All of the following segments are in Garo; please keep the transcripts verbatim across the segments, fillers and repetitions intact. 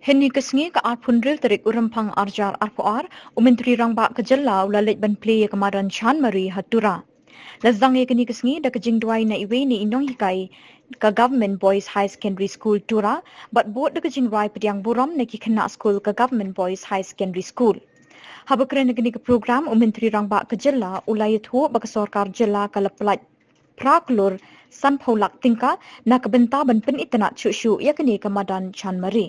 Kani ka sngi ka arphew hynriew tarik u Rymphang arjar arphew ar, u Myntri Rangbah ka jylla u la leit ban plie ïa ka madan Chanmari ha Tura. La jang ïa kani ka sngi da ka jingduwai na iwei na i nonghikai ka Government Boys Higher Secondary School Tura, bad bud da ka jingrwai pdiang burom na ki khynnah skul ka Government Boys Higher Secondary School. Haba kren ïa kani ka program u Myntri Rangbah ka jylla u la ïathuh ba ka sorkar jylla ka la pynlait phra klur sanphew lak tyngka na ka bynta ban pynitynnad shuh shuh ïa kani ka madan Chanmari.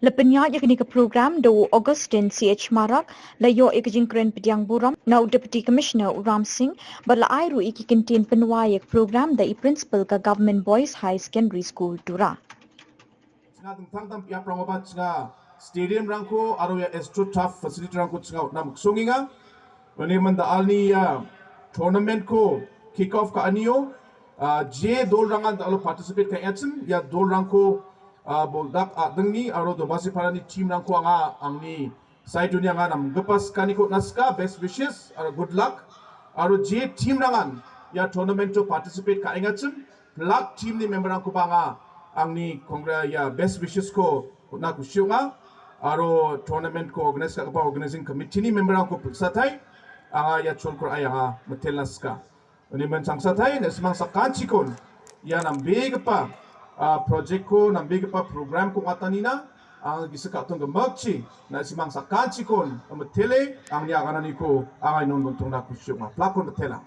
La pynïaid ïa kani ka program da u Augustine C H Marak, la ïoh ïa ka jingkren pdiang burom na u Deputy Commissioner u Ram Singh, bad la ai ruh ïa ki kyntien pynwai ïa ka program da i Principal ka Government Boys Higher Secondary School Tura. Chinga dingtang dingtang biaprangoba chinga stadium-rangko aro ia AstroTurf facility-rangko chinga on·na miksongenga. Uni minda alni ia tournament-ko kick off ka·anio, ah, je dolrangan da·alo participate ka·engachim, ia dolrangko, ah, boldak a·dingni aro Dobaseparani team-rangko anga angni saidoni anga namgipa sikaniko on·na sika, best wishes aro good luck. Aro je team-rangan ia tournament-o participate ka·engachim, pilak team-ni member-rangkoba anga angni congra-, ia best wishes-ko on·na kusi ong·a. Aro tournament-ko organize ka·gipa organizing committee-ni member-rangko pilsatai anga ia cholko ra·e anga mitelna sika. Uni min changsatai, na·simang sakantikon ia nambegipa, ah, project-ko, nambegipa program-ko ong·atanina anga gisik ka·tong gimikchi na·simang sakantikon mitele angni agananiko anga inon bontongna kusi ong·a. Pilakon mitela.